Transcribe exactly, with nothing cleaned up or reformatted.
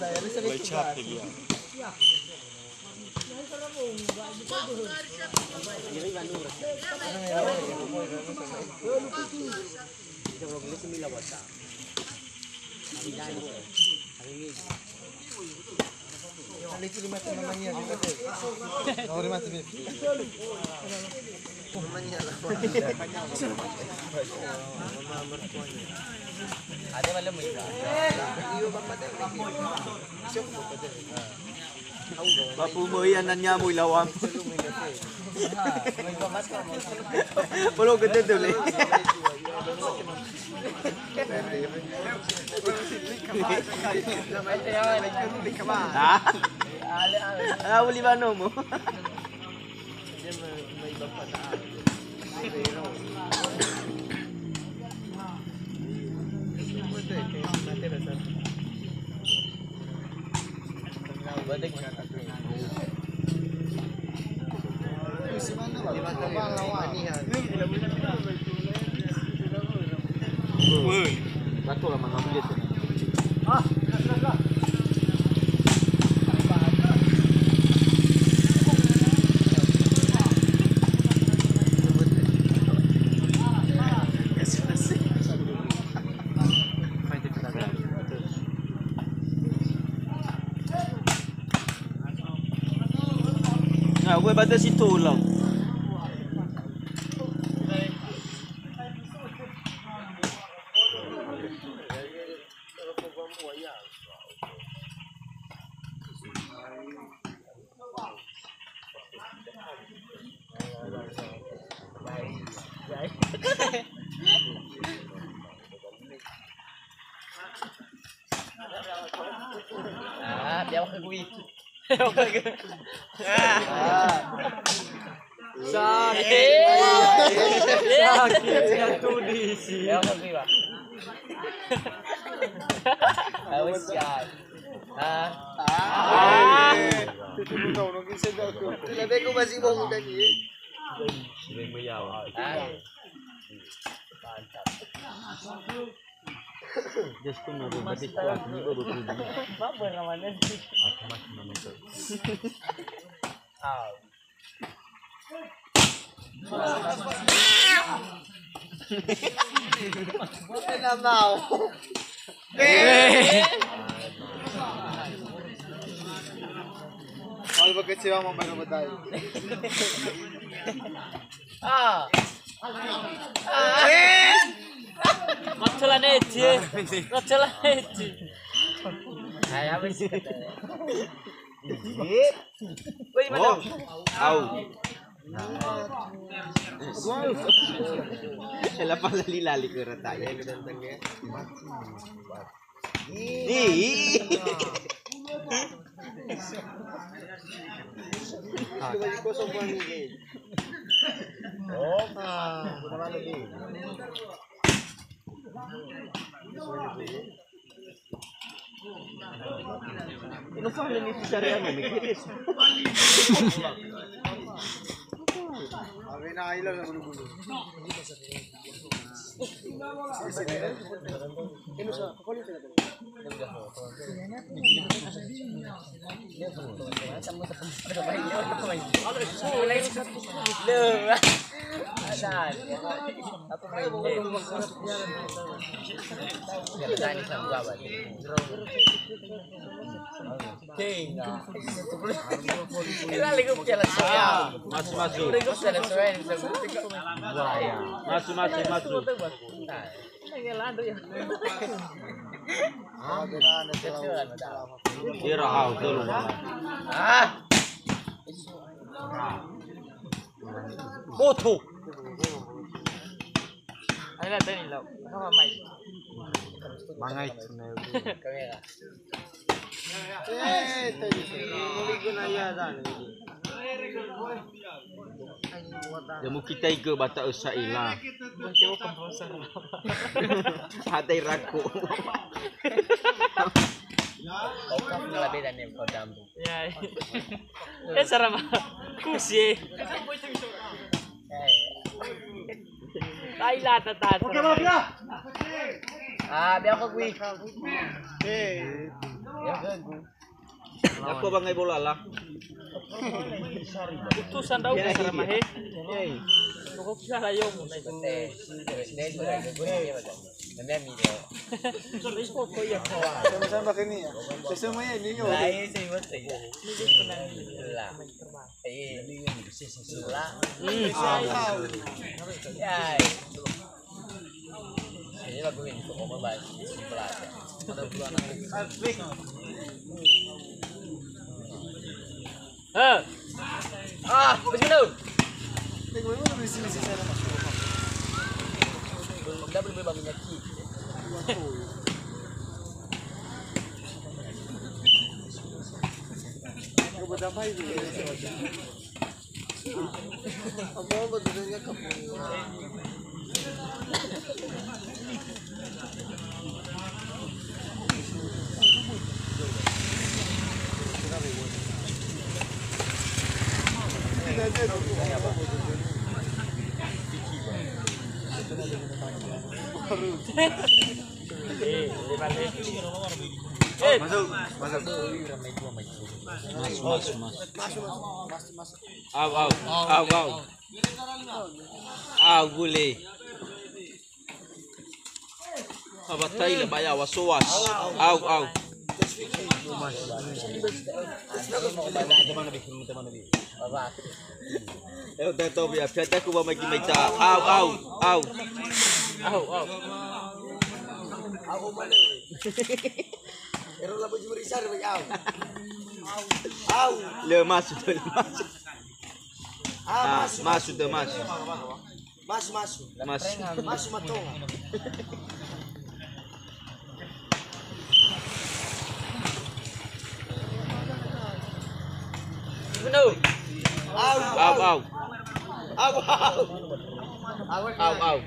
Mulai capek dia. Ba pumöi anania mui lawang. Bolo gede dulu. Ah. Ah, uli ba nomo. Na, gue baca situ ulang. Ah, dia waktu gue. Ah. Sakit. Sakit ya tuh di sini. Ya waktu gue. Awas ya. Ah. Ah. Lebih gue masih mau muda nih. Ah. Mantap. Just tu mau berarti kuat ni baru tu. Apa namanya? Aku masih menonton. Ah. Bukan mau. Kalau begitu mau main apa tadi? Ah. Ah. Rotela neti. Rotela neti. Hai, habis kata. Woi, mana? Oh. Au. Ela pas lali-lali ke rata ya. Ih. Oh. Lo fa le niti syariah mo mikir. Avena aila la bulu-bulu. Tenga. Masuk, masuk. Masuk, masuk, masuk. Ira hau, tolu. Ah. Boto. Ayo lah, tadi lah. Apa mai? Mangai tu na. Kamera. Eh, tadi. Muli guna ya dan. Ya, mu kita iga bata esa ila. Ada iraku. Kau kan lebih dan yang kau dambu. Ya. Eh, sarama. Kusi. Laila tata. Oke, maaf ya. Ah, biar aku kui. Eh. Aku bangai bola lah. Utusan daun dasar mahe. Pokok bisa lah yo. Sama-sama pakai ini ya. Sama-sama ini yo. Lah, iya, saya buat saya. Lah. Iya. Lah. Ya. Ini lagu ini kok mau bahas. Eh. Ah, habis minum. Belum, belum, belum minyak. Masuk, masuk. Masuk, masuk, masuk. Au, au, au, au. Au, gule. Abatai le baya wasowas. Au, au. Eh, udah tahu ya, biar aku bawa magi maita. Au, au, au. Au, au. Ero la baju merisar, au. Au. Le masuk, le masuk. Ah, masuk, masuk, masuk. Masuk, masuk. Masuk. Masuk, masuk. Au, au. Au, au. Au, au.